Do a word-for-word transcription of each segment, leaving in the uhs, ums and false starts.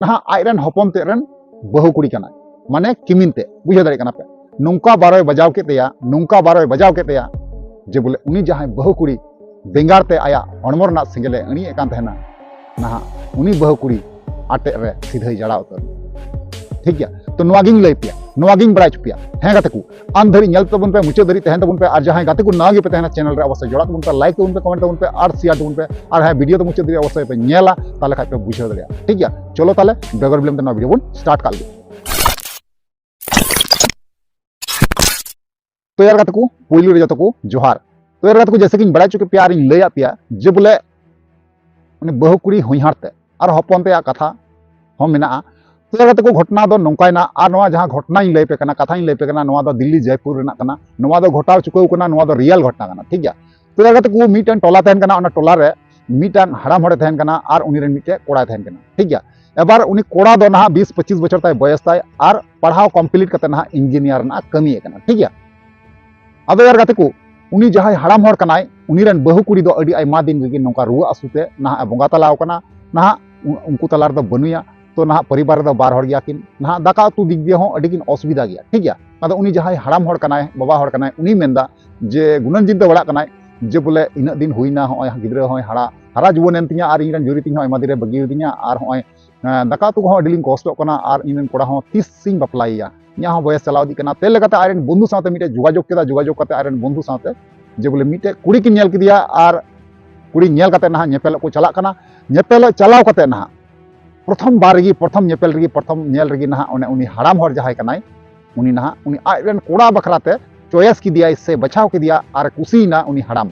ᱱᱟᱦᱟᱜ ᱟᱡᱨᱮᱱ ᱦᱚᱯᱚᱱ ᱛᱮᱫ ᱨᱮᱱ ᱵᱟᱹᱦᱩ ᱠᱩᱲᱤ ᱠᱟᱱᱟᱭ, ᱢᱟᱱᱮ ᱠᱤᱢᱤᱱ ᱛᱮ, ᱵᱩᱡᱷᱟᱹᱣ ᱫᱟᱲᱮᱭᱟᱜ ᱠᱟᱱᱟ ᱯᱮ᱾ ᱱᱚᱝᱠᱟ ᱵᱟᱨᱚᱭ ᱵᱟᱡᱟᱣ ᱠᱮᱫ ᱛᱟᱭᱟ, ᱱᱚᱝᱠᱟ ᱵᱟᱨᱚᱭ ᱵᱟᱡᱟᱣ ᱠᱮᱫ ᱛᱟᱭᱟ, ᱡᱮ ᱵᱚᱞᱮ ᱩᱱᱤ ᱡᱟᱦᱟᱸᱭ ᱵᱟᱹᱦᱩ ᱠᱩᱲᱤ ᱵᱮᱸᱜᱟᱲ ᱛᱮ ᱟᱭᱟᱜ ᱦᱚᱲᱢᱚ ᱨᱮᱱᱟᱜ ᱥᱮᱸᱜᱮᱞ ᱮ ᱟᱹᱬᱤᱭᱮᱫ ᱠᱟᱱ ᱛᱟᱦᱮᱱᱟ, ᱱᱟᱦᱟᱜ ᱩᱱᱤ ᱵᱟᱹᱦᱩ ᱠᱩᱲᱤ ᱟᱴᱮᱫ ᱨᱮ ᱥᱤᱫᱷᱟᱹᱭ ᱡᱟᱲᱟᱣ ᱩᱛᱟᱹᱨ᱾ ᱴᱷᱤᱠ ᱜᱮᱭᱟ, ᱛᱚ ᱱᱚᱣᱟ ᱜᱤᱧ ᱞᱟᱹᱭ ᱯᱮᱭᱟ, ᱱᱚᱣᱟ ᱜᱤᱧ ᱵᱟᱲᱟᱭ ᱦᱚᱪᱚ ᱯᱮᱭᱟ᱾ ᱦᱮᱸ ᱜᱟᱛᱮ ᱠᱚ, ᱟᱱ ᱫᱷᱟᱹᱨᱤᱡ ᱧᱮᱞ ᱛᱟᱵᱚᱱ ᱯᱮ, ᱢᱩᱪᱟᱹᱫ ᱫᱷᱟᱹᱨᱤᱡ ᱛᱟᱦᱮᱱ ᱛᱟᱵᱚᱱ ᱯᱮ᱾ ᱟᱨ ᱡᱟᱦᱟᱸᱭ ᱜᱟᱛᱮ ᱠᱚ ᱱᱟᱣᱟ ᱜᱮᱯᱮ ᱛᱟᱦᱮᱱᱟ, ᱪᱮᱱᱮᱞ ᱨᱮ ᱚᱵᱚᱥᱥᱳᱭ ᱡᱚᱲᱟᱜ ᱛᱟᱵᱚᱱ ᱯᱮ, ᱞᱟᱭᱤᱠ ᱛᱟᱵᱚᱱ ᱯᱮ, ᱠᱚᱢᱮᱱᱴ ᱛᱟᱵᱚᱱ ᱯᱮ ᱟᱨ ᱥᱮᱭᱟᱨ ᱛᱟᱵᱚᱱ ᱯᱮ᱾ ᱟᱨ ᱦᱮᱸ, ᱵᱷᱤᱰᱤᱭᱳ ᱫᱚ ᱢᱩᱪᱟᱹᱫ ᱫᱷᱟᱹᱨᱤᱡ ᱚᱵᱚᱥᱥᱳᱭ ᱯᱮ ᱧᱮᱞᱟ, ᱛᱟᱦᱚᱞᱮ ᱠᱷᱟᱡ ᱯᱮ ᱵᱩᱡᱷᱟᱹᱣ ᱫᱟᱲᱮᱭᱟᱜᱼᱟ᱾ ᱴᱷᱤᱠ ᱜᱮᱭᱟ, ᱪᱚᱞᱚ ᱛᱟᱦᱚᱞᱮ ᱵᱮᱜᱚᱨ ᱵᱤᱞᱚᱢ ᱛᱮ ᱱᱚᱣᱟ ᱵᱷᱤᱰᱤᱭᱳ ᱵᱚᱱ ᱥᱴᱟᱨᱴ ᱠᱟᱜ ᱞᱮᱜᱮ᱾ ᱛᱚ ᱭᱟᱨ ᱜᱟᱛᱮ ᱠᱚ, ᱯᱩᱭᱞᱩ ᱨᱮ ᱡᱚᱛᱚ ᱠᱚ ᱡᱚᱦᱟᱨ᱾ ᱛᱚ ᱭᱟᱨ ᱜᱟᱛᱮ ᱠᱚ, ᱡᱮᱭᱥᱮ ᱠᱤᱧ ᱵᱟᱲᱟᱭ ᱦᱚᱪᱚ ᱠᱮᱫ ᱯᱮᱭᱟ ᱟᱨᱤᱧ ᱞᱟᱹᱭᱟᱫ ᱯᱮᱭᱟ ᱡᱮ ᱵᱚᱞᱮ ᱩᱱᱤ ᱵᱟᱹᱦᱩ ᱠᱩᱲᱤ ᱦᱚᱧᱦᱟᱨ ᱛᱮ ᱟᱨ ᱦᱚᱯᱚᱱ ᱛᱮᱭᱟᱜ ᱠᱟᱛᱷᱟ ᱦᱚᱸ ᱢᱮᱱᱟᱜᱼᱟ᱾ ᱛᱚ ᱭᱟᱨ ᱜᱟᱛᱮ ᱠᱚ, ᱜᱷᱚᱴᱚᱱᱟ ᱫᱚ ᱱᱚᱝᱠᱟᱭᱱᱟ, ᱟᱨ ᱱᱚᱣᱟ ᱡᱟᱦᱟᱸ ᱜᱷᱚᱴᱚᱱᱟᱧ ᱞᱟᱹᱭ ᱯᱮ ᱠᱟᱱᱟ, ᱠᱟᱛᱷᱟᱧ ᱞᱟᱹᱭ ᱯᱮ ᱠᱟᱱᱟ, ᱱᱚᱣᱟ ᱫᱚ ᱫᱤᱞᱞᱤ ᱡᱚᱭᱯᱩᱨ ᱨᱮᱱᱟᱜ ᱠᱟᱱᱟ, ᱱᱚᱣᱟ ᱫᱚ ᱜᱷᱚᱴᱟᱣ ᱪᱩᱠᱟᱹᱣ ᱠᱟᱱᱟ, ᱱᱚᱣᱟ ᱫᱚ ᱨᱤᱭᱮᱞ ᱜᱷᱚᱴᱚᱱᱟ ᱠᱟᱱᱟ᱾ ᱴᱷᱤᱠ ᱜᱮᱭᱟ, ᱛᱚ ᱭᱟᱨ ᱜᱟᱛᱮ ᱠᱚ, ᱢᱤᱫᱴᱮᱱ ᱴᱚᱞᱟ ᱛᱟᱦᱮᱱ ᱠᱟᱱᱟ, ᱚᱱᱟ ᱴᱚᱞᱟ ᱨᱮ ᱢᱤᱫᱴᱟᱝ ᱦᱟᱲᱟᱢ ᱦᱚᱲᱮ ᱛᱟᱦᱮᱱ ᱠᱟᱱᱟ ᱟᱨ ᱩᱱᱤ ᱨᱮᱱ ᱢᱤᱫᱴᱮᱱ ᱠᱚᱲᱟᱭ ᱛᱟᱦᱮᱱ ᱠᱟᱱᱟ᱾ ᱴᱷᱤᱠ ᱜᱮᱭᱟ, ᱮᱵᱟᱨ ᱩᱱᱤ ᱠᱚᱲᱟ ᱫᱚ ᱱᱟᱦᱟᱜ ᱵᱤᱥ ᱯᱚᱸᱪᱤᱥ ᱵᱚᱪᱷᱚᱨ ᱛᱟᱭ ᱵᱚᱭᱮᱥ ᱛᱟᱭ ᱟᱨ ᱯᱟᱲᱦᱟᱣ ᱠᱚᱢᱯᱞᱤᱴ ᱠᱟᱛᱮ ᱱᱟᱦᱟᱜ ᱤᱧᱡᱤᱱᱤᱭᱟᱨ ᱨᱮᱱᱟᱜ ᱠᱟᱹᱢᱤᱭᱮᱫ ᱠᱟᱱᱟ᱾ ᱴᱷᱤᱠ ᱜᱮᱭᱟ, ᱟᱫᱚ ᱭᱟᱨ ᱜᱟᱛᱮ ᱠᱚ, ᱩᱱᱤ ᱡᱟᱦᱟᱸᱭ ᱦᱟᱲᱟᱢ ᱦᱚᱲ ᱠᱟᱱᱟᱭ, ᱩᱱᱤ ᱨᱮᱱ ᱵᱟᱹᱦᱩ ᱠᱩᱲᱤ ᱫᱚ ᱟᱹᱰᱤ ᱟᱭᱢᱟ ᱫᱤᱱ ᱨᱮᱜᱮ ᱱᱚᱝᱠᱟ ᱨᱩᱣᱟᱹ ᱦᱟᱹᱥᱩ ᱛᱮ ᱱᱟᱦᱟᱜ ᱮ ᱵᱚᱸᱜᱟ ᱛᱟᱞᱟᱣ ᱠᱟᱱᱟ᱾ ᱱᱟᱦᱟᱜ ᱩ-, ᱩᱱᱠᱩ ᱛᱟᱞᱟ ᱨᱮᱫᱚ ᱵᱟᱹᱱᱩᱭᱟ᱾ ᱛᱚ ᱱᱟᱦᱟᱜ ᱯᱚᱨᱤᱵᱟᱨ ᱨᱮᱫᱚ ᱵᱟᱨ ᱦᱚᱲ ᱜᱮᱭᱟ ᱠᱤᱱ, ᱱᱟᱦᱟᱜ ᱫᱟᱠᱟ ᱩᱛᱩ ᱫᱤᱠ ᱫᱤᱭᱮ ᱦᱚᱸ ᱟᱹᱰᱤ ᱠᱤᱱ ᱚᱥᱩᱵᱤᱫᱷᱟ ᱜᱮᱭᱟ᱾ ᱴᱷᱤᱠ ᱜᱮᱭᱟ, ᱟᱫᱚ ᱩᱱᱤ ᱡᱟᱦᱟᱸᱭ ᱦᱟᱲᱟᱢ ᱦᱚᱲ ᱠᱟᱱᱟᱭ, ᱵᱟᱵᱟ ᱦᱚᱲ ᱠᱟᱱᱟᱭ, ᱩᱱᱤ ᱢᱮᱱᱫᱟ ᱡᱮ ᱜᱩᱱᱟᱹᱱ ᱪᱤᱱᱛᱟᱹ ᱵᱟᱲᱟᱜ ᱠᱟᱱᱟᱭ ᱡᱮ ᱵᱚᱞᱮ ᱤᱱᱟᱹᱜ ᱫᱤᱱ ᱦᱩᱭᱱᱟ, ᱦᱚᱸᱜᱼᱚᱭ ᱜᱤᱫᱽᱨᱟᱹ ᱦᱚᱸᱭ ᱦᱟᱨᱟ, ᱦᱟᱨᱟ ᱡᱩᱣᱟᱹᱱ ᱮᱱ ᱛᱤᱧᱟ ᱟᱨ ᱤᱧ ᱨᱮᱱ ᱡᱩᱨᱤ ᱛᱤᱧ ᱦᱚᱸ ᱟᱭᱢᱟ ᱫᱤᱱ ᱨᱮ ᱵᱟᱹᱜᱤ ᱟᱹᱫᱤᱧᱟ ᱟᱨ ᱦᱚᱸᱜᱼᱚᱭ ᱦᱮᱸ, ᱫᱟᱠᱟ ᱩᱛᱩ ᱠᱚᱦᱚᱸ ᱟᱹᱰᱤ ᱞᱤᱧ ᱠᱚᱥᱴᱚᱜ ᱠᱟᱱᱟ ᱟᱨ ᱤᱧ ᱨᱮᱱ ᱠᱚᱲᱟ ᱦᱚᱸ ᱛᱤᱥ ᱤᱧ ᱵᱟᱯᱞᱟᱭᱮᱭᱟ, ᱤᱧᱟᱹᱜ ᱦᱚᱸ ᱵᱚᱭᱮᱥ ᱪᱟᱞᱟᱣ ᱤᱫᱤᱜ ᱠᱟᱱᱟ᱾ ᱛᱮ ᱞᱮᱠᱟᱛᱮ ᱟᱡ ᱨᱮᱱ ᱵᱚᱱᱫᱷᱩ ᱥᱟᱶᱛᱮ ᱢᱤᱫᱴᱮᱡ ᱡᱳᱜᱟᱡᱳᱜᱽ ᱠᱮᱫᱟ, ᱡᱳᱜᱟᱡᱳᱜᱽ ᱠᱟᱛᱮ ᱟᱡ ᱨᱮᱱ ᱵᱚᱱᱫᱷᱩ ᱥᱟᱶᱛᱮ ᱡᱮ ᱵᱚᱞᱮ ᱢᱤᱫᱴᱮᱡ ᱠᱩᱲᱤ ᱠᱤᱱ ᱧᱮᱞ ᱠᱮᱫᱮᱭᱟ ᱟᱨ ᱠᱩᱲᱤ ᱧᱮᱞ ᱠᱟᱛᱮ ᱱᱟᱦᱟᱜ ᱧᱮᱯᱮᱞᱚᱜ ᱠᱚ ᱪᱟᱞᱟᱜ ᱠᱟᱱᱟ᱾ ᱧᱮᱯᱮᱞᱚᱜ ᱪᱟᱞᱟᱣ ᱠᱟᱛᱮ ᱱᱟᱦᱟᱜ ᱯᱨᱚᱛᱷᱚᱢ ᱵᱟᱨ ᱨᱮᱜᱮ, ᱯᱨᱚᱛᱷᱚᱢ ᱧᱮᱯᱮᱞ ᱨᱮᱜᱮ, ᱯᱨᱚᱛᱷᱚᱢ ᱧᱮᱞ ᱨᱮᱜᱮ ᱱᱟᱦᱟᱜ ᱚᱱᱮ ᱩᱱᱤ ᱦᱟᱲᱟᱢ ᱦᱚᱲ ᱡᱟᱦᱟᱸᱭ ᱠᱟᱱᱟᱭ, ᱩᱱᱤ ᱱᱟᱦᱟᱜ ᱩᱱᱤ ᱟᱡ ᱨᱮᱱ ᱠᱚᱲᱟ ᱵᱟᱠᱷᱨᱟ ᱛᱮ ᱪᱚᱭᱮᱥ ᱠᱮᱫᱮᱭᱟᱭ ᱥᱮ ᱵᱟᱪᱷᱟᱣ ᱠᱮᱫᱮᱭᱟ ᱟᱨ ᱠᱩᱥᱤᱭᱮᱱᱟ ᱩᱱᱤ ᱦᱟᱲᱟᱢ᱾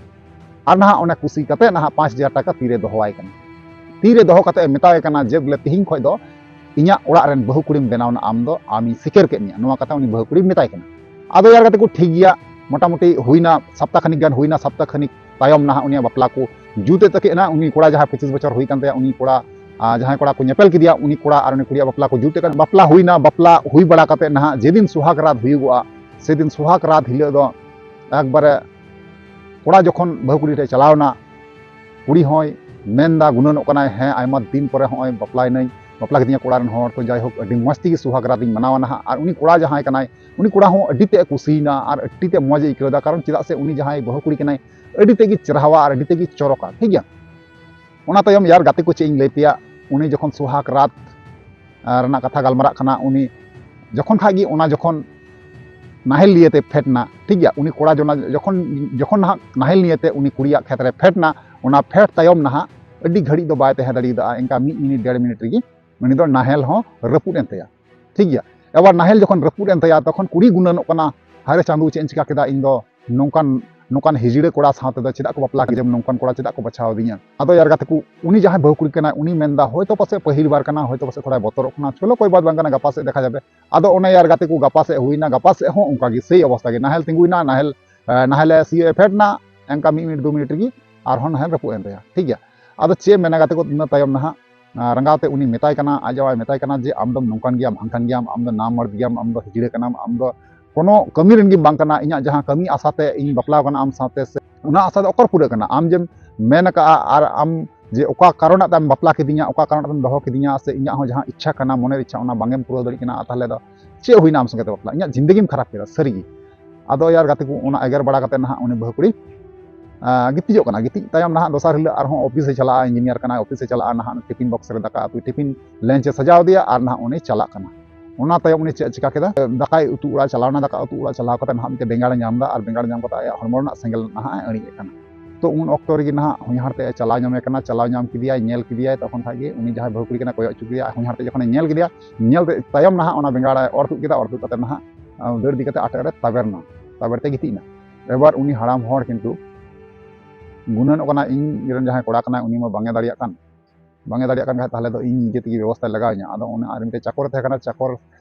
ᱟᱨ ᱱᱟᱦᱟᱜ ᱚᱱᱟ ᱠᱩᱥᱤ ᱠᱟᱛᱮ ᱱᱟᱦᱟᱜ ᱯᱟᱸᱪ ᱦᱟᱡᱟᱨ ᱴᱟᱠᱟ ᱛᱤᱨᱮ ᱫᱚᱦᱚᱣᱟᱭ ᱠᱟᱱᱟ᱾ ᱛᱤᱨᱮ ᱫᱚᱦᱚ ᱠᱟᱛᱮ ᱮ ᱢᱮᱛᱟᱣᱟᱭ ᱠᱟᱱᱟ ᱡᱮ ᱵᱚᱞᱮ ᱛᱤᱦᱤᱧ ᱠᱷᱚᱡ ᱫᱚ ᱤᱧᱟᱹᱜ ᱚᱲᱟᱜ ᱨᱮᱱ ᱵᱟᱹᱦᱩ ᱠᱩᱲᱤᱢ ᱵᱮᱱᱟᱣ ᱱᱟ ᱟᱢ ᱫᱚ, ᱟᱢᱤᱧ ᱥᱤᱠᱟᱹᱨ ᱠᱮᱫ ᱢᱮᱭᱟ, ᱱᱚᱣᱟ ᱠᱟᱛᱷᱟ ᱩᱱᱤ ᱵᱟᱹᱦᱩ ᱠᱩᱲᱤ ᱢᱮᱛᱟᱭ ᱠᱟᱱᱟ᱾ ᱟᱫᱚ ᱭᱟᱨ ᱜᱟᱛᱮ ᱠᱚ, ᱴᱷᱤᱠ ᱜᱮᱭᱟ, ᱢᱚᱴᱟᱢᱩᱴᱤ ᱦᱩᱭᱱᱟ ᱥᱟᱯᱛᱟ ᱠᱷᱟᱱᱤᱠ ᱜᱟᱱ, ᱦᱩᱭᱱᱟ ᱥᱟᱯᱛᱟ ᱠᱷᱟᱱᱤᱠ ᱛᱟᱭᱚᱢ ᱱᱟᱦᱟᱜ ᱩᱱᱤᱭᱟᱜ ᱵᱟᱯᱞᱟ ᱠᱚ ᱡᱩᱛ ᱮᱫ ᱛᱟᱹᱠᱤᱱᱟ᱾ ᱩᱱᱤ ᱠᱚᱲᱟ ᱡᱟᱦᱟᱸᱭ ᱯᱚᱸᱪᱤᱥ ᱵᱚᱪᱷᱚᱨ ᱦᱩᱭ ᱠᱟᱱ ᱛᱟᱭᱟ, ᱩᱱᱤ ᱠᱚᱲᱟ, ᱟᱨ ᱡᱟᱦᱟᱸᱭ ᱠᱚᱲᱟ ᱠᱚ ᱧᱮᱯᱮᱞ ᱠᱮᱫᱮᱭᱟ, ᱩᱱᱤ ᱠᱚᱲᱟ ᱟᱨ ᱩᱱᱤ ᱠᱩᱲᱤᱭᱟᱜ ᱵᱟᱯᱞᱟ ᱠᱚ ᱡᱩᱛ ᱮᱫ ᱠᱟᱱᱟ᱾ ᱵᱟᱯᱞᱟ ᱦᱩᱭᱱᱟ, ᱵᱟᱯᱞᱟ ᱦᱩᱭ ᱵᱟᱲᱟ ᱠᱟᱛᱮ ᱱᱟᱦᱟᱜ ᱡᱮᱫᱤᱱ ᱥᱩᱦᱟᱜᱽ ᱨᱟᱛ ᱦᱩᱭᱩᱜᱚᱜᱼᱟ, ᱥᱮᱫᱤᱱ ᱥᱩᱦᱟᱜᱽ ᱨᱟᱛ ᱦᱤᱞᱳᱜ ᱫᱚ ᱮᱠᱵᱟᱨᱮ ᱠᱚᱲᱟ ᱡᱚᱠᱷᱚᱱ ᱵᱟᱹᱦᱩ ᱠᱩᱲᱤ ᱴᱷᱮᱡ ᱪᱟᱞᱟᱣ ᱮᱱᱟ, ᱠᱩᱲᱤ ᱦᱚᱸᱭ ᱢᱮᱱᱫᱟ, ᱜᱩᱱᱟᱹᱱᱚᱜ ᱠᱟᱱᱟᱭ, ᱦᱮᱸ, ᱟᱭᱢᱟ ᱫᱤᱱ ᱯᱚᱨᱮ ᱦᱚᱸᱜᱼᱚᱭ ᱵᱟᱯᱞᱟᱭᱮᱱᱟᱹᱧ, ᱵᱟᱯᱞᱟ ᱠᱮᱫᱤᱧᱟ ᱠᱚᱲᱟ ᱨᱮᱱ ᱦᱚᱲ ᱠᱚ, ᱡᱟᱭᱦᱳᱠ, ᱟᱹᱰᱤ ᱢᱚᱡᱽ ᱛᱮᱜᱮ ᱥᱩᱦᱟᱜᱽ ᱨᱟᱛ ᱤᱧ ᱢᱟᱱᱟᱣᱟ ᱱᱟᱦᱟᱜ᱾ ᱟᱨ ᱩᱱᱤ ᱠᱚᱲᱟ ᱡᱟᱦᱟᱸᱭ ᱠᱟᱱᱟᱭ, ᱩᱱᱤ ᱠᱚᱲᱟ ᱦᱚᱸ ᱟᱹᱰᱤ ᱛᱮᱫ ᱮ ᱠᱩᱥᱤᱭᱮᱱᱟ ᱟᱨ ᱟᱹᱰᱤ ᱛᱮᱫ ᱢᱚᱡᱽ ᱮ ᱟᱹᱭᱠᱟᱹᱣ ᱮᱫᱟ, ᱠᱟᱨᱚᱱ ᱪᱮᱫᱟᱜ ᱥᱮ ᱩᱱᱤ ᱡᱟᱦᱟᱸᱭ ᱵᱟᱹᱦᱩ ᱠᱩᱲᱤ ᱠᱟᱱᱟᱭ, ᱟᱹᱰᱤ ᱛᱮᱫ ᱜᱮ ᱪᱮᱨᱦᱟᱣᱟ ᱟᱨ ᱟᱹᱰᱤ ᱛᱮᱫ ᱜᱮ ᱪᱚᱨᱚᱠᱟ, ᱴᱷᱤᱠ ᱜᱮᱭᱟ᱾ ᱚᱱᱟ ᱛᱟᱭᱚᱢ ᱭᱟᱨ ᱜᱟᱛᱮ ᱠᱚ, ᱪᱮᱫ ᱤᱧ ᱞᱟᱹᱭ ᱯᱮᱭᱟ, ᱩᱱᱤ ᱡᱚᱠᱷᱚᱱ ᱥᱩᱦᱟᱜᱽ ᱨᱟᱛ, ᱟᱨ ᱨᱮᱱᱟᱜ ᱠᱟᱛᱷᱟ ᱜᱟᱞᱢᱟᱨᱟᱜ ᱠᱟᱱᱟ, ᱩᱱᱤ ᱡᱚᱠᱷᱚᱱ ᱠᱷᱟᱡ ᱜᱮ ᱚᱱᱟ ᱡᱚᱠᱷᱚᱱ ᱱᱟᱦᱮᱞ ᱱᱤᱭᱮᱛᱮ ᱯᱷᱮᱰ ᱱᱟ, ᱴᱷᱤᱠ ᱜᱮᱭᱟ, ᱩᱱᱤ ᱠᱚᱲᱟ ᱡᱚᱱᱟ ᱡᱚᱠᱷᱚᱱ, ᱡᱚᱠᱷᱚᱱ ᱱᱟᱦᱟᱜ ᱱᱟᱦᱮᱞ ᱱᱤᱭᱮᱛᱮ ᱩᱱᱤ ᱠᱩᱲᱤᱭᱟᱜ ᱠᱷᱮᱛ ᱨᱮ ᱯᱷᱮᱰ ᱱᱟ, ᱚᱱᱟ ᱯᱷᱮᱰ ᱛᱟᱭᱚᱢ ᱱᱟᱦᱟᱜ ᱟᱹᱰᱤ ᱜᱷᱟᱹᱲᱤᱡ ᱫᱚ ᱵᱟᱭ ᱛᱟᱦᱮᱸ ᱫᱟᱲᱮᱭᱟᱫᱟ, ᱤᱱᱠᱟ ᱢᱤᱫ ᱢᱤᱱᱤᱴ ᱰᱮᱲ ᱢᱤᱱᱤᱴ ᱨᱮᱜᱮ ᱩᱱᱤ ᱫᱚ ᱱᱟᱦᱮᱞ ᱦᱚᱸ ᱨᱟᱹᱯᱩᱫ ᱮᱱ ᱛᱟᱭᱟ, ᱴᱷᱤᱠ ᱜᱮᱭᱟ᱾ ᱟᱵᱟᱨ ᱱᱟᱦᱮᱞ ᱡᱚᱠᱷᱚᱱ ᱨᱟᱹᱯᱩᱫ ᱮᱱ ᱛᱟᱭᱟ, ᱛᱚᱠᱷᱚᱱ ᱠᱩᱲᱤ ᱜᱩᱱᱟᱹᱱᱚᱜ ᱠᱟᱱᱟ, "ᱦᱟᱭᱨᱮ ᱪᱟᱸᱫᱩ, ᱪᱮᱫ ᱤᱧ ᱪᱤᱠᱟ ᱠᱮᱫᱟ ᱤᱧ ᱫᱚ? ᱱᱚᱝᱠᱟᱱ, ᱱᱚᱝᱠᱟᱱ ᱦᱤᱡᱲᱟᱹ ᱠᱚᱲᱟ ᱥᱟᱶ ᱛᱮᱫᱚ ᱪᱮᱫᱟᱜ ᱠᱚ ᱵᱟᱯᱞᱟ ᱠᱮᱫᱤᱧᱟ, ᱱᱚᱝᱠᱟᱱ ᱠᱚᱲᱟ ᱪᱮᱫᱟᱜ ᱠᱚ ᱵᱟᱪᱷᱟᱣ ᱟᱹᱫᱤᱧᱟ?" ᱟᱫᱚ ᱭᱟᱨ ᱜᱟᱛᱮ ᱠᱚ, ᱩᱱᱤ ᱡᱟᱦᱟᱸᱭ ᱵᱟᱹᱦᱩ ᱠᱩᱲᱤ ᱠᱟᱱᱟᱭ, ᱩᱱᱤ ᱢᱮᱱᱫᱟ, "ᱦᱚᱭᱛᱳ ᱯᱟᱥᱮᱡ ᱯᱟᱹᱦᱤᱞ ᱵᱟᱨ ᱠᱟᱱᱟ, ᱦᱚᱭᱛᱳ ᱯᱟᱥᱮᱡ ᱛᱷᱚᱲᱟᱭ ᱵᱚᱛᱚᱨᱚᱜ ᱠᱟᱱᱟ, ᱪᱚᱞᱚ ᱠᱚᱭ ᱵᱟᱛ ᱵᱟᱝ ᱠᱟᱱᱟ, ᱜᱟᱯᱟ ᱥᱮᱫ ᱫᱮᱠᱷᱟ ᱡᱟᱵᱮ᱾" ᱟᱫᱚ ᱚᱱᱮ ᱭᱟᱨ ᱜᱟᱛᱮ ᱠᱚ, ᱜᱟᱯᱟ ᱥᱮᱫ ᱦᱩᱭᱱᱟ, ᱜᱟᱯᱟ ᱥᱮᱫ ᱦᱚᱸ ᱚᱱᱠᱟ ᱜᱮ ᱥᱮᱭ ᱚᱵᱚᱥᱛᱟ ᱜᱮ, ᱱᱟᱦᱮᱞ ᱛᱤᱸᱜᱩᱭᱱᱟ, ᱱᱟᱦᱮᱞ, ᱮ, ᱱᱟᱦᱮᱞ ᱮ ᱥᱤᱭᱳᱜ ᱮ ᱯᱷᱮᱰ ᱱᱟ, ᱮᱱᱠᱟ ᱢᱤᱫ ᱢᱤᱱᱤᱴ ᱫᱩ ᱢᱤᱱᱤᱴ ᱨᱮᱜᱮ ᱟᱨᱦᱚᱸ ᱱᱟᱦᱮᱞ ᱨᱟᱹᱯᱩᱫ ᱮᱱ ᱛᱟᱭᱟ, ᱴᱷᱤᱠ ᱜᱮᱭᱟ᱾ ᱟᱫᱚ ᱪᱮᱫ ᱮᱢ ᱢᱮᱱᱟ ᱜᱟᱛᱮ ᱠᱚ, ᱤᱱᱟᱹ ᱛᱟᱭᱚᱢ ᱱᱟᱦᱟᱜ, ᱟ, ᱨᱟᱸᱜᱟᱣ ᱛᱮ ᱩᱱᱤ ᱢᱮᱛᱟᱭ ᱠᱟᱱᱟ, ᱟᱡ ᱡᱟᱶᱟᱭ ᱢᱮᱛᱟᱭ ᱠᱟᱱᱟ ᱡᱮ, "ᱟᱢ ᱫᱚᱢ ᱱᱚᱝᱠᱟᱱ ᱜᱮᱭᱟᱢ, ᱦᱟᱝᱠᱟᱱ ᱜᱮᱭᱟᱢ, ᱟᱢ ᱫᱚ ᱱᱟᱢ ᱢᱟᱨᱫ ᱜᱮᱭᱟᱢ, ᱟᱢ ᱫᱚ ᱦᱤᱡᱲᱟᱹ ᱠᱟᱱᱟᱢ, ᱟᱢ ᱫᱚ ᱠᱳᱱᱳ ᱠᱟᱹᱢᱤ ᱨᱮᱱ ᱜᱮᱢ ᱵᱟᱝ ᱠᱟᱱᱟ, ᱤᱧᱟᱹᱜ ᱡᱟᱦᱟᱸ ᱠᱟᱹᱢᱤ ᱟᱥᱟ ᱛᱮ ᱤᱧ ᱵᱟᱯᱞᱟ ᱠᱟᱱᱟ ᱟᱢ ᱥᱟᱶᱛᱮ, ᱥᱮ ᱚᱱᱟ ᱟᱥᱟ ᱫᱚ ᱚᱠᱚᱨ ᱯᱩᱨᱟᱹᱜ ᱠᱟᱱᱟ? ᱟᱢ ᱡᱮᱢ ᱢᱮᱱ ᱟᱠᱟᱫᱼᱟ ᱟᱨ ᱟᱢ ᱡᱮ ᱚᱠᱟ ᱠᱟᱨᱚᱱᱟᱜ ᱛᱮᱢ ᱵᱟᱯᱞᱟ ᱠᱮᱫᱤᱧᱟ, ᱚᱠᱟ ᱠᱟᱨᱚᱱᱟᱜ ᱛᱮᱢ ᱫᱚᱦᱚ ᱠᱮᱫᱤᱧᱟ, ᱥᱮ ᱤᱧᱟᱹᱜ ᱦᱚᱸ ᱡᱟᱦᱟᱸ ᱤᱪᱪᱷᱟ ᱠᱟᱱᱟ, ᱢᱚᱱᱮᱨ ᱤᱪᱪᱷᱟ, ᱚᱱᱟ ᱵᱟᱝ ᱮᱢ ᱯᱩᱨᱟᱹᱣ ᱫᱟᱲᱮᱭᱟᱜ ᱠᱟᱱᱟ, ᱟᱨ ᱛᱟᱦᱚᱞᱮ ᱫᱚ ᱪᱮᱫ ᱦᱩᱭᱱᱟ ᱟᱢ ᱥᱚᱸᱜᱮ ᱛᱮ ᱵᱟᱯᱞᱟ? ᱤᱧᱟᱹᱜ ᱡᱤᱱᱫᱮᱜᱤ ᱮᱢ ᱠᱷᱟᱨᱟᱯ ᱠᱮᱫᱟ ᱥᱟᱹᱨᱤ ᱜᱮ᱾" ᱟᱫᱚ ᱭᱟᱨ ᱜᱟᱛᱮ ᱠᱚ, ᱚᱱᱟ ᱮᱜᱮᱨ ᱵᱟᱲᱟ ᱠᱟᱛᱮ ᱱᱟᱦᱟᱜ ᱩᱱᱤ ᱵᱟᱹᱦᱩ ᱠᱩᱲᱤ, ᱟ, ᱜᱤᱛᱤᱡᱚᱜ ᱠᱟᱱᱟ᱾ ᱜᱤᱛᱤᱡ ᱛᱟᱭᱚᱢ ᱱᱟᱦᱟᱜ ᱫᱚᱥᱟᱨ ᱦᱤᱞᱳᱜ ᱟᱨᱦᱚᱸ ᱚᱯᱷᱤᱥ ᱮ ᱪᱟᱞᱟᱜᱼᱟ, ᱤᱧᱡᱤᱱᱤᱭᱟᱨ ᱠᱟᱱᱟᱭ, ᱚᱯᱷᱤᱥ ᱮ ᱪᱟᱞᱟᱜᱼᱟ, ᱱᱟᱦᱟᱜ ᱴᱤᱯᱤᱱ ᱵᱚᱠᱥ ᱨᱮ ᱫᱟᱠᱟ ᱩᱛᱩ, ᱴᱤᱯᱤᱱ ᱞᱟᱧᱪ ᱮ ᱥᱟᱡᱟᱣ ᱟᱫᱮᱭᱟ ᱟᱨ ᱱᱟᱦᱟᱜ ᱩᱱᱤ ᱪᱟᱞᱟᱜ ᱠᱟᱱᱟ᱾ ᱚᱱᱟ ᱛᱟᱭᱚᱢ ᱩᱱᱤ ᱪᱮᱫ ᱮ ᱪᱤᱠᱟ ᱠᱮᱫᱟ? ᱫᱟᱠᱟᱭ ᱩᱛᱩ ᱚᱲᱟᱜ ᱮ ᱪᱟᱞᱟᱣ ᱮᱱᱟ, ᱫᱟᱠᱟ ᱩᱛᱩ ᱚᱲᱟᱜ ᱪᱟᱞᱟᱣ ᱠᱟᱛᱮ ᱱᱟᱦᱟᱜ ᱢᱤᱫᱴᱮᱱ ᱵᱮᱸᱜᱟᱲ ᱮ ᱧᱟᱢ ᱮᱫᱟ ᱟᱨ ᱵᱮᱸᱜᱟᱲ ᱧᱟᱢ ᱠᱟᱛᱮ ᱟᱭᱟᱜ ᱦᱚᱲᱢᱚ ᱨᱮᱱᱟᱜ ᱥᱮᱸᱜᱮᱞ ᱱᱟᱦᱟᱜ ᱮ ᱟᱹᱬᱤᱡ ᱮᱫ ᱠᱟᱱᱟ᱾ ᱛᱚ ᱩᱱ ᱚᱠᱛᱚ ᱨᱮᱜᱮ ᱱᱟᱦᱟᱜ ᱦᱚᱧᱦᱟᱨ ᱛᱮ ᱮ ᱪᱟᱞᱟᱣ ᱧᱟᱢᱮ ᱠᱟᱱᱟ, ᱪᱟᱞᱟᱣ ᱧᱟᱢ ᱠᱮᱫᱮᱭᱟᱭ, ᱧᱮᱞ ᱠᱮᱫᱮᱭᱟᱭ, ᱛᱚᱠᱷᱚᱱ ᱠᱷᱟᱡ ᱜᱮ ᱩᱱᱤ ᱡᱟᱦᱟᱸᱭ ᱵᱟᱹᱦᱩ ᱠᱩᱲᱤ ᱠᱟᱱᱟᱭ ᱠᱚᱭᱚᱜ ᱦᱚᱪᱚ ᱠᱮᱫᱮᱭᱟ, ᱦᱚᱧᱦᱟᱨ ᱛᱮ ᱡᱚᱠᱷᱚᱱᱮ ᱧᱮᱞ ᱠᱮᱫᱮᱭᱟ, ᱧᱮᱞ ᱛᱮ ᱛᱟᱭᱚᱢ ᱱᱟᱦᱟᱜ ᱚᱱᱟ ᱵᱮᱸᱜᱟᱲ ᱮ ᱚᱨ ᱛᱩᱫ ᱠᱮᱫᱟ, ᱚᱨ ᱛᱩᱫ ᱠᱟᱛᱮ ᱱᱟᱦᱟᱜ, ᱟ, ᱫᱟᱹᱲ ᱤᱫᱤ ᱠᱟᱛᱮ ᱟᱴᱮᱫ ᱨᱮ ᱛᱟᱵᱮᱨ ᱱᱟ, ᱛᱟᱵᱮᱨ ᱛᱮ ᱜᱤᱛᱤᱡ ᱮᱱᱟ᱾ ᱮᱵᱟᱨ ᱩᱱᱤ ᱦᱟᱲᱟᱢ ᱦᱚᱲ ᱠᱤᱱᱛᱩ ᱜᱩᱱᱟᱹᱱᱚᱜ ᱠᱟᱱᱟ, ᱤᱧ ᱨᱮᱱ ᱡᱟᱦᱟᱸᱭ ᱠᱚᱲᱟ ᱠᱟᱱᱟᱭ ᱩᱱᱤ ᱢᱟ ᱵᱟᱝ ᱮ ᱫᱟᱲᱮᱭᱟᱜ ᱠᱟᱱ, ᱵᱟᱝ ᱮ ᱫᱟᱲᱮᱭᱟᱜ ᱠᱟᱱ ᱠᱷᱟᱡ ᱛᱟᱦᱚᱞᱮ ᱫᱚ ᱤᱧ ᱱᱤᱡᱮ ᱛᱮᱜᱮ ᱵᱮᱵᱚᱥᱛᱷᱟᱭ ᱞᱟᱜᱟᱣ ᱤᱧᱟ᱾ ᱟᱫᱚ ᱚᱱᱟ ᱟᱨ ᱢᱤᱫᱴᱮᱡ ᱪᱟᱠᱚᱨ ᱮ ᱛᱟᱦᱮᱸ ᱠᱟᱱᱟ, ᱪᱟᱠᱚᱨ,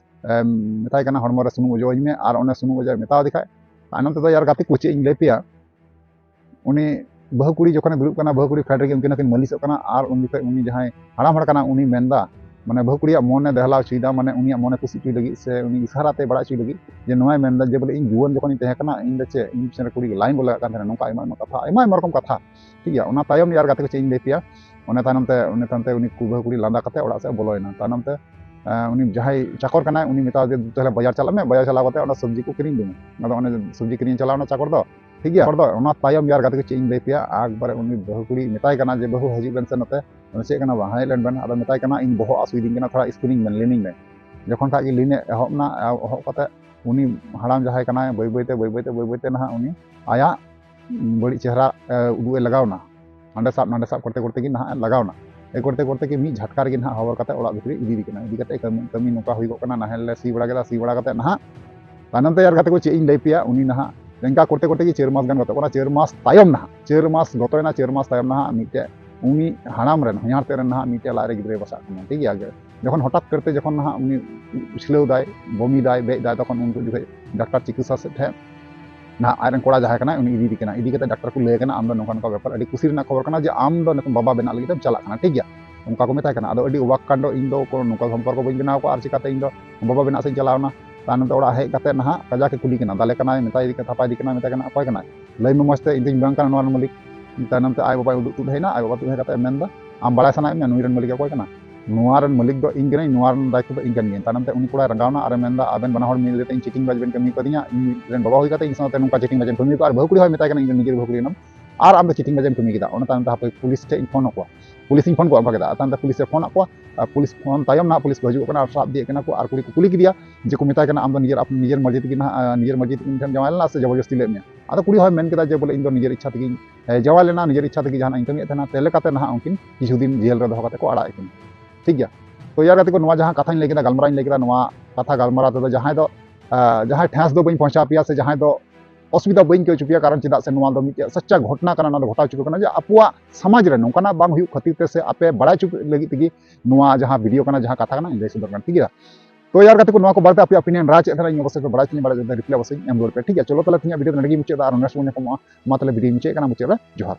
ᱮᱢ, ᱢᱮᱛᱟᱭ ᱠᱟᱱᱟ ᱦᱚᱲᱢᱚ ᱨᱮ ᱥᱩᱱᱩᱢ ᱚᱡᱚᱜ ᱟᱹᱧ ᱢᱮ, ᱟᱨ ᱚᱱᱮ ᱥᱩᱱᱩᱢ ᱚᱡᱚᱜ ᱮ ᱢᱮᱛᱟᱣ ᱫᱮ ᱠᱷᱟᱡ, ᱛᱟᱭᱱᱚᱢ ᱛᱮᱫᱚ ᱭᱟᱨ ᱜᱟᱛᱮ ᱠᱚ ᱪᱮᱫ ᱤᱧ ᱞᱟᱹᱭ ᱯᱮᱭᱟ, ᱩᱱᱤ ᱵᱟᱹᱦᱩ ᱠᱩᱲᱤ ᱡᱚᱠᱷᱚᱱᱮ ᱫᱩᱲᱩᱵ ᱠᱟᱱᱟ, ᱵᱟᱹᱦᱩ ᱠᱩᱲᱤ ᱯᱷᱮᱰ ᱨᱮᱜᱮ ᱩᱱᱠᱤᱱ ᱦᱚᱸᱠᱤᱱ ᱢᱟᱹᱞᱤᱥᱚᱜ ᱠᱟᱱᱟ, ᱟᱨ ᱩᱱ ᱡᱚᱠᱷᱚᱱ ᱩᱱᱤ ᱡᱟᱦᱟᱸᱭ ᱦᱟᱲᱟᱢ ᱦᱚᱲ ᱠᱟᱱᱟ ᱩᱱᱤ ᱢᱮᱱᱫᱟ, ᱢᱟᱱᱮ ᱵᱟᱹᱦᱩ ᱠᱩᱲᱤᱭᱟᱜ ᱢᱚᱱᱮ ᱫᱮᱦᱞᱟ ᱦᱚᱪᱚᱭᱮᱫᱟ, ᱢᱟᱱᱮ ᱩᱱᱤᱭᱟᱜ ᱢᱚᱱᱮ ᱠᱩᱥᱤ ᱦᱚᱪᱚᱭ ᱞᱟᱹᱜᱤᱫ ᱥᱮ ᱩᱱᱤ ᱤᱥᱟᱨᱟ ᱛᱮ ᱵᱟᱲᱟᱭ ᱦᱚᱪᱚᱭ ᱞᱟᱹᱜᱤᱫ ᱡᱮ ᱱᱚᱣᱟᱭ ᱢᱮᱱᱫᱟ ᱡᱮ ᱵᱚᱞᱮ ᱤᱧ ᱡᱩᱣᱟᱹᱱ ᱡᱚᱠᱷᱚᱱᱤᱧ ᱛᱟᱦᱮᱸ ᱠᱟᱱᱟ, ᱤᱧ ᱫᱚ ᱪᱮᱫ, ᱤᱧ ᱥᱮᱱ ᱠᱩᱲᱤ ᱞᱟᱭᱤᱱ ᱵᱚᱞᱮ ᱠᱟᱱ ᱛᱟᱦᱮᱱᱟ, ᱱᱚᱝᱠᱟ ᱟᱭᱢᱟ ᱟᱭᱢᱟ ᱠᱟᱛᱷᱟ, ᱟᱭᱢᱟ ᱟᱭᱢᱟ ᱨᱚᱠᱚᱢ ᱠᱟᱛᱷᱟ᱾ ᱴᱷᱤᱠ ᱜᱮᱭᱟ, ᱚᱱᱟ ᱛᱟᱭᱚᱢ ᱭᱟᱨ ᱜᱟᱛᱮ ᱠᱚ ᱪᱮᱫ ᱤᱧ ᱞᱟᱹᱭ ᱯᱮᱭᱟ, ᱚᱱᱟ ᱛᱟᱭᱱᱚᱢ ᱛᱮ ᱩᱱᱤ ᱛᱟᱭᱚᱢ ᱛᱮ ᱩᱱᱤ ᱠᱩ-, ᱵᱟᱹᱦᱩ ᱠᱩᱲᱤ ᱞᱟᱸᱫᱟ ᱠᱟᱛᱮ ᱚᱲᱟᱜ ᱥᱮᱫ ᱵᱚᱞᱚᱭᱮᱱᱟ᱾ ᱛᱟᱭᱱᱚᱢ ᱛᱮ ᱩᱱᱤ ᱡᱟᱦᱟᱸᱭ ᱪᱟᱠᱚᱨ ᱠᱟᱱᱟᱭ, ᱩᱱᱤ ᱢᱮᱛᱟᱣ ᱫᱮᱭᱟ, "ᱛᱟᱦᱞᱮ ᱵᱟᱡᱟᱨ ᱪᱟᱞᱟᱜ ᱢᱮ, ᱵᱟᱡᱟᱨ ᱪᱟᱞᱟᱣ ᱠᱟᱛᱮ ᱚᱸᱰᱮ ᱥᱚᱵᱽᱡᱤ ᱠᱚ ᱠᱤᱨᱤᱧ ᱟᱹᱜᱩ ᱢᱮ᱾" ᱟᱫᱚ ᱚᱱᱮ ᱥᱚᱵᱽᱡᱤ ᱠᱤᱨᱤᱧ ᱪᱟᱞᱟᱣ ᱮᱱᱟ ᱪᱟᱠᱚᱨ ᱫᱚ, ᱴᱷᱤᱠ ᱜᱮᱭᱟ᱾ ᱪᱟᱠᱚᱨ ᱫᱚ ᱚᱱᱟ ᱛᱟᱭᱚᱢ ᱭᱟᱨ ᱜᱟᱛᱮ ᱠᱚ ᱪᱮᱫ ᱤᱧ ᱞᱟᱹᱭ ᱯᱮᱭᱟ, ᱮᱠᱵᱟᱨᱮ ᱩᱱᱤ ᱵᱟᱹᱦᱩ ᱠᱩᱲᱤ ᱢᱮᱛᱟᱭ ᱠᱟᱱᱟ ᱡᱮ, "ᱵᱟᱹᱦᱩ ᱦᱤᱡᱩᱜ ᱵᱮᱱ ᱥᱮ ᱱᱚᱛᱮ, ᱪᱮᱫ ᱠᱟᱱᱟ ᱵᱟᱝ, ᱦᱮᱡ ᱞᱮᱱ ᱵᱮᱱ?" ᱟᱫᱚ ᱢᱮᱛᱟᱭ ᱠᱟᱱᱟ, "ᱤᱧ ᱵᱚᱦᱚᱜ ᱦᱟᱹᱥᱩᱭᱤᱫᱤᱧ ᱠᱟᱱᱟ, ᱛᱷᱚᱲᱟ ᱥᱠᱨᱤᱱᱤᱝ ᱵᱮᱱ, ᱞᱤᱱᱤᱝ ᱵᱮᱱ᱾" ᱡᱚᱠᱷᱚᱱ ᱠᱷᱟᱡ ᱜᱮ ᱞᱤᱱ ᱮ ᱮᱦᱚᱵ ᱮᱱᱟ, ᱮᱦᱚᱵ ᱠᱟᱛᱮ ᱩᱱᱤ ᱦᱟᱲᱟᱢ ᱡᱟᱦᱟᱸᱭ ᱠᱟᱱᱟᱭ, ᱵᱟᱹᱭ ᱵᱟᱹᱭ ᱛᱮ, ᱵᱟᱹᱭ ᱵᱟᱹᱭ ᱛᱮ, ᱵᱟᱹᱭ ᱵᱟᱹᱭ ᱛᱮ ᱱᱟᱦᱟᱜ ᱩᱱᱤ ᱟᱭᱟᱜ ᱵᱟᱹᱲᱤᱡ ᱪᱮᱦᱨᱟ, ᱮ, ᱩᱫᱩᱜ ᱮ ᱞᱟᱜᱟᱣ ᱮᱱᱟ᱾ ᱦᱟᱸᱰᱮ ᱥᱟᱵ ᱱᱟᱸᱰᱮ ᱥᱟᱵ ᱠᱚᱨᱛᱮ ᱠᱚᱨᱛᱮ ᱜᱮ ᱱᱟᱦᱟᱜ ᱞᱟᱜᱟᱣ ᱮᱱᱟ᱾ ᱮ ᱠᱚᱨᱛᱮ ᱠᱚᱨᱛᱮ ᱜᱮ ᱢᱤᱫ ᱡᱷᱟᱴᱠᱟ ᱨᱮᱜᱮ ᱱᱟᱦᱟᱜ ᱦᱚᱵᱚᱨ ᱠᱟᱛᱮ ᱚᱲᱟᱜ ᱵᱷᱤᱛᱨᱤ ᱤᱫᱤᱭᱮ ᱠᱟᱱᱟ᱾ ᱤᱫᱤ ᱠᱟᱛᱮ ᱠᱟᱹᱢᱤ, ᱠᱟᱹᱢᱤ ᱱᱚᱝᱠᱟ ᱦᱩᱭᱩᱜᱚᱜ ᱠᱟᱱᱟ, ᱱᱟᱦᱮᱞ ᱞᱮ ᱥᱤ ᱵᱟᱲᱟ ᱠᱮᱫᱟ, ᱥᱤ ᱵᱟᱲᱟ ᱠᱟᱛᱮ ᱱᱟᱦᱟᱜ ᱛᱟᱭᱱᱚᱢ ᱛᱮ ᱭᱟᱨ ᱜᱟᱛᱮ ᱠᱚ ᱪᱮᱫ ᱤᱧ ᱞᱟᱹᱭ ᱯᱮᱭᱟ, ᱩᱱᱤ ᱱᱟᱦᱟᱜ ᱱᱚᱝᱠᱟ ᱠᱚᱨᱛᱮ ᱠᱚᱨᱛᱮ ᱜᱮ ᱪᱟᱹᱨ ᱢᱟᱥ ᱜᱟᱱ ᱜᱚᱛᱚᱜ ᱠᱟᱱᱟ᱾ ᱪᱟᱹᱨ ᱢᱟᱥ ᱛᱟᱭᱚᱢ ᱱᱟᱦᱟᱜ, ᱪᱟᱹᱨ ᱢᱟᱥ ᱜᱚᱛᱚᱭᱮᱱᱟ, ᱪᱟᱹᱨ ᱢᱟᱥ ᱛᱟᱭᱚᱢ ᱱᱟᱦᱟᱜ ᱢᱤᱫᱴᱮᱡ ᱩᱱᱤ ᱦᱟᱲᱟᱢ ᱨᱮᱱ, ᱦᱚᱧᱦᱟᱨ ᱛᱮᱫ ᱨᱮᱱ ᱱᱟᱦᱟᱜ ᱢᱤᱫᱴᱮᱡ ᱞᱟᱡ ᱨᱮ ᱜᱤᱫᱽᱨᱟᱹᱭ ᱵᱟᱥᱟᱜ ᱠᱟᱱᱟ, ᱴᱷᱤᱠ ᱜᱮᱭᱟ᱾ ᱡᱚᱠᱷᱚᱱ ᱦᱚᱴᱟᱛ ᱠᱚᱨᱛᱮ ᱡᱚᱠᱷᱚᱱ ᱱᱟᱦᱟᱜ ᱩᱱᱤ ᱩᱪᱷᱞᱟᱹᱣ ᱫᱟᱭ, ᱵᱚᱢᱤ ᱫᱟᱭ, ᱵᱮᱡ ᱫᱟᱭ, ᱛᱚᱠᱷᱚᱱ ᱩᱱᱠᱩ ᱡᱚᱠᱷᱚᱡ ᱰᱟᱠᱛᱟᱨ ᱪᱤᱠᱤᱛᱥᱟ ᱥᱮᱫ ᱴᱷᱮᱱ ᱱᱟᱦᱟᱜ ᱟᱡ ᱨᱮᱱ ᱠᱚᱲᱟ ᱡᱟᱦᱟᱸᱭ ᱠᱟᱱᱟᱭ, ᱩᱱᱤ ᱤᱫᱤᱭᱮ ᱠᱟᱱᱟ᱾ ᱤᱫᱤ ᱠᱟᱛᱮ ᱰᱟᱠᱛᱟᱨ ᱠᱚ ᱞᱟᱹᱭ ᱠᱟᱱᱟ, "ᱟᱢ ᱫᱚ ᱱᱚᱝᱠᱟ ᱱᱚᱝᱠᱟ ᱵᱮᱯᱟᱨ, ᱟᱹᱰᱤ ᱠᱩᱥᱤ ᱨᱮᱱᱟᱜ ᱠᱷᱚᱵᱚᱨ ᱠᱟᱱᱟ ᱡᱮ ᱟᱢ ᱫᱚ ᱱᱤᱛᱚᱝ ᱵᱟᱵᱟ ᱵᱮᱱᱟᱜ ᱞᱟᱹᱜᱤᱫ ᱮᱢ ᱪᱟᱞᱟᱜ ᱠᱟᱱᱟ", ᱴᱷᱤᱠ ᱜᱮᱭᱟ᱾ ᱚᱱᱠᱟ ᱠᱚ ᱢᱮᱛᱟᱭ ᱠᱟᱱᱟ᱾ ᱟᱫᱚ ᱟᱹᱰᱤ ᱚᱵᱟᱠ ᱠᱟᱱᱰᱚ, ᱤᱧ ᱫᱚ ᱠᱳᱱᱳ ᱱᱚᱝᱠᱟ ᱥᱚᱢᱯᱚᱨᱠᱚ ᱵᱟᱹᱧ ᱵᱮᱱᱟᱣ ᱠᱚᱣᱟ, ᱟᱨ ᱪᱤᱠᱟᱛᱮ ᱤᱧ ᱫᱚ ᱵᱟᱵᱟ ᱵᱮᱱᱟᱜ ᱥᱮᱫ ᱤᱧ ᱪᱟᱞᱟᱣ ᱮᱱᱟ᱾ ᱛᱟᱭᱱᱚᱢ ᱛᱮ ᱚᱲᱟᱜ ᱦᱮᱡ ᱠᱟᱛᱮ ᱱᱟᱦᱟᱜ ᱠᱟᱡᱟᱠ ᱮ ᱠᱩᱞᱤ ᱠᱟᱱᱟ, ᱫᱟᱞᱮ ᱠᱟᱱᱟᱭ, ᱢᱮᱛᱟᱭ ᱠᱟᱱᱟ, ᱛᱷᱟᱯᱟᱭ ᱤᱫᱤ ᱠᱟᱱᱟ, ᱢᱮᱛᱟᱭ ᱠᱟᱱᱟ, "ᱚᱠᱚᱭ ᱠᱟᱱᱟᱭ? ᱞᱟᱹᱭ ᱢᱮ ᱢᱚᱡᱽ ᱛᱮ, ᱤᱧ ᱫᱚᱧ ᱵᱟᱝ ᱠᱟᱱᱟ ᱱᱚᱣᱟ ᱨᱮᱱ ᱢᱟᱹᱞᱤᱠ᱾" ᱛᱟᱭᱱᱚᱢ ᱛᱮ ᱟᱡ ᱵᱟᱵᱟᱭ ᱩᱰᱩᱠ ᱛᱩᱫ ᱦᱮᱡ ᱮᱱᱟ, ᱟᱡ ᱵᱟᱵᱟ ᱛᱩᱫ ᱦᱮᱡ ᱠᱟᱛᱮ ᱢᱮᱱᱫᱟ, "ᱟᱢ ᱵᱟᱲᱟᱭ ᱥᱟᱱᱟᱭᱮᱫ ᱢᱮᱭᱟ ᱱᱩᱭ ᱨᱮᱱ ᱢᱟᱹᱞᱤᱠ ᱚᱠᱚᱭ ᱠᱟᱱᱟ? ᱱᱚᱣᱟ ᱨᱮᱱ ᱢᱟᱹᱞᱤᱠ ᱫᱚ ᱤᱧ ᱠᱟᱹᱱᱟᱹᱧ, ᱱᱚᱣᱟ ᱨᱮᱱ ᱫᱟᱭᱤᱛᱛᱚ ᱫᱚ ᱤᱧ ᱠᱟᱱ ᱜᱤᱭᱟᱹᱧ᱾" ᱛᱟᱭᱱᱚᱢ ᱛᱮ ᱩᱱᱤ ᱠᱚᱲᱟᱭ ᱨᱟᱸᱜᱟᱣ ᱮᱱᱟ ᱟᱨ ᱮ ᱢᱮᱱᱫᱟ, "ᱟᱵᱮᱱ ᱵᱟᱱᱟ ᱦᱚᱲ ᱢᱤᱞ ᱠᱟᱛᱮ ᱤᱧ ᱪᱤᱴᱤᱝ ᱵᱟᱡᱽ ᱵᱮᱱ ᱠᱟᱹᱢᱤ ᱠᱟᱫᱤᱧᱟ, ᱤᱧ ᱨᱮᱱ ᱵᱟᱵᱟ ᱦᱩᱭ ᱠᱟᱛᱮ ᱤᱧ ᱥᱟᱶᱛᱮ ᱱᱚᱝᱠᱟ ᱪᱤᱴᱤᱝ ᱵᱟᱡᱽ ᱵᱮᱱ ᱠᱟᱹᱢᱤ ᱠᱟᱜᱼᱟ, ᱟᱨ ᱵᱟᱹᱦᱩ ᱠᱩᱲᱤ ᱦᱚᱸᱭ ᱢᱮᱛᱟᱭ ᱠᱟᱱᱟ ᱤᱧ ᱨᱮᱱ ᱱᱤᱡᱮᱨ ᱵᱟᱹᱦᱩ ᱠᱩᱲᱤ ᱠᱟᱱᱟᱢ, ᱟᱨ ᱟᱢ ᱫᱚ ᱪᱤᱴᱤᱝ ᱵᱟᱡᱽ ᱮᱢ ᱠᱟᱹᱢᱤ ᱠᱮᱫᱟ?" ᱚᱱᱟ ᱛᱟᱭᱱᱚᱢ ᱛᱮ ᱦᱟᱯᱳᱭ ᱯᱩᱞᱤᱥ ᱴᱷᱮᱡ ᱤᱧ ᱯᱷᱳᱱ ᱟᱠᱚᱣᱟ, ᱯᱩᱞᱤᱥ ᱤᱧ ᱯᱷᱳᱱ ᱠᱚᱣᱟ, ᱚᱱᱠᱟ ᱠᱮᱫᱟ᱾ ᱟᱨ ᱛᱟᱭᱱᱚᱢ ᱛᱮ ᱯᱩᱞᱤᱥ ᱮ ᱯᱷᱳᱱ ᱟᱫ ᱠᱚᱣᱟ, ᱟᱨ ᱯᱩᱞᱤᱥ ᱯᱷᱳᱱ ᱛᱟᱭᱚᱢ ᱱᱟᱦᱟᱜ ᱯᱩᱞᱤᱥ ᱠᱚ ᱦᱤᱡᱩᱜ ᱠᱟᱱᱟ ᱟᱨ ᱥᱟᱵ ᱤᱫᱤᱭᱮᱫ ᱠᱟᱱᱟ ᱠᱚ, ᱟᱨ ᱠᱩᱲᱤ ᱠᱚ ᱠᱩᱞᱤ ᱠᱮᱫᱮᱭᱟ ᱡᱮ ᱠᱚ ᱢᱮᱛᱟᱭ ᱠᱟᱱᱟ, "ᱟᱢ ᱫᱚ ᱱᱤᱡᱮᱨ ᱟᱯ-, ᱱᱤᱡᱮᱨ ᱢᱟᱨᱡᱤ ᱛᱮᱜᱮ ᱱᱟᱦᱟᱜ, ᱟᱸ, ᱱᱤᱡᱮᱨ ᱢᱟᱨᱡᱤ ᱛᱮᱜᱮ ᱤᱧ ᱴᱷᱮᱱ ᱡᱟᱶᱟᱭ ᱞᱮᱱᱟ ᱥᱮ ᱡᱚᱵᱚᱨᱡᱚᱥᱛᱤ ᱞᱮᱫ ᱢᱮᱭᱟ?" ᱟᱫᱚ ᱠᱩᱲᱤ ᱦᱚᱸᱭ ᱢᱮᱱ ᱠᱮᱫᱟ ᱡᱮ, "ᱵᱚᱞᱮ ᱤᱧ ᱫᱚ ᱱᱤᱡᱮᱨ ᱤᱪᱪᱷᱟ ᱛᱮᱜᱮᱧ, ᱮ, ᱡᱟᱶᱟᱭ ᱞᱮᱱᱟ, ᱱᱤᱡᱮᱨ ᱤᱪᱪᱷᱟ ᱛᱮᱜᱮ ᱡᱟᱦᱟᱱᱟᱜ ᱤᱧ ᱠᱟᱹᱢᱤᱭᱮᱫ ᱛᱟᱦᱮᱱᱟ", ᱛᱮ ᱞᱮᱠᱟᱛᱮ ᱱᱟᱦᱟᱜ ᱩᱱᱠᱤᱱ ᱠᱤᱪᱷᱩ ᱫᱤᱱ ᱡᱮᱞ ᱨᱮ ᱫᱚᱦᱚ ᱠᱟᱛᱮ ᱠᱚ ᱟᱲᱟᱜ ᱮᱫ ᱠᱤᱱᱟ᱾ ᱴᱷᱤᱠ ᱜᱮᱭᱟ᱾ ᱛᱚ ᱭᱟᱨ ᱜᱟᱛᱮ ᱠᱚ, ᱱᱚᱣᱟ ᱡᱟᱦᱟᱸ ᱠᱟᱛᱷᱟᱧ ᱞᱟᱹᱭ ᱠᱮᱫᱟ, ᱜᱟᱞᱢᱟᱨᱟᱣ ᱤᱧ ᱞᱟᱹᱭ ᱠᱮᱫᱟ, ᱱᱚᱣᱟ ᱠᱟᱛᱷᱟ ᱜᱟᱞᱢᱟᱨᱟᱣ ᱛᱮᱫᱚ ᱡᱟᱦᱟᱸᱭ ᱫᱚ, ᱟᱸ, ᱡᱟᱦᱟᱸᱭ ᱴᱷᱮᱥ ᱫᱚ ᱵᱟᱹᱧ ᱯᱚᱦᱪᱟᱣ ᱯᱮᱭᱟ ᱥᱮ ᱡᱟᱦᱟᱸᱭ ᱫᱚ ᱚᱥᱩᱵᱤᱫᱷᱟ ᱵᱟᱹᱧ ᱟᱹᱭᱠᱟᱹᱣ ᱦᱚᱪᱚ ᱯᱮᱭᱟ, ᱠᱟᱨᱚᱱ ᱪᱮᱫᱟᱜ ᱥᱮ ᱱᱚᱣᱟ ᱫᱚ ᱢᱤᱫᱴᱮᱡ ᱥᱟᱪᱪᱟ ᱜᱷᱚᱴᱱᱟ ᱠᱟᱱᱟ, ᱱᱚᱣᱟ ᱫᱚ ᱜᱷᱚᱴᱟᱣ ᱦᱚᱪᱚ ᱠᱟᱱᱟ ᱡᱮ ᱟᱵᱚᱣᱟᱜ ᱥᱚᱢᱟᱡᱽ ᱨᱮ ᱱᱚᱝᱠᱟᱱᱟᱜ ᱵᱟᱝ ᱦᱩᱭᱩᱜ ᱠᱷᱟᱹᱛᱤᱨ ᱛᱮ ᱥᱮ ᱟᱯᱮ ᱵᱟᱲᱟᱭ ᱦᱚᱪᱚ ᱞᱟᱹᱜᱤᱫ ᱛᱮᱜᱮ ᱱᱚᱣᱟ ᱡᱟᱦᱟᱸ ᱵᱷᱤᱰᱤᱭᱳ ᱠᱟᱱᱟ, ᱡᱟᱦᱟᱸ ᱠᱟᱛᱷᱟ ᱠᱟᱱᱟ, ᱤᱧ ᱞᱟᱹᱭ ᱥᱚᱫᱚᱨ ᱠᱟᱱᱟ, ᱴᱷᱤᱠ ᱜᱮᱭᱟ᱾ ᱛᱚ ᱭᱟᱨ ᱜᱟᱛᱮ ᱠᱚ, ᱱᱚᱣᱟ ᱠᱚ ᱵᱟᱨᱮᱛᱮ ᱟᱯᱮᱭᱟᱜ ᱚᱯᱤᱱᱤᱭᱚᱱ ᱨᱟᱭ ᱪᱮᱫ ᱛᱟᱦᱮᱱᱟ, ᱤᱧ ᱚᱵᱚᱥᱥᱳᱭ ᱯᱮ ᱵᱟᱲᱟᱭ ᱦᱚᱪᱚᱧᱟ, ᱵᱟᱲᱟᱭ ᱦᱚᱪᱚᱧᱟ, ᱨᱤᱯᱞᱟᱭ ᱚᱵᱚᱥᱥᱳᱭ ᱮᱢ ᱨᱩᱣᱟᱹᱲ ᱯᱮ, ᱴᱷᱤᱠ ᱜᱮᱭᱟ᱾ ᱪᱚᱞᱚ ᱛᱟᱦᱞᱮ ᱛᱮᱦᱮᱧᱟᱜ ᱵᱷᱤᱰᱤᱭᱳ ᱫᱚ ᱱᱚᱰᱮ ᱜᱮ ᱢᱩᱪᱟᱹᱫ ᱫᱟ, ᱟᱨ next ᱵᱚᱱ ᱧᱟᱯᱟᱢᱚᱜᱼᱟ᱾ ᱢᱟ ᱛᱟᱦᱞᱮ ᱵᱷᱤᱰᱤᱭᱳ ᱢᱩᱪᱟᱹᱫ ᱠᱟᱱᱟ, ᱢᱩᱪᱟᱹᱫ ᱨᱮ ᱡᱚᱦᱟᱨ᱾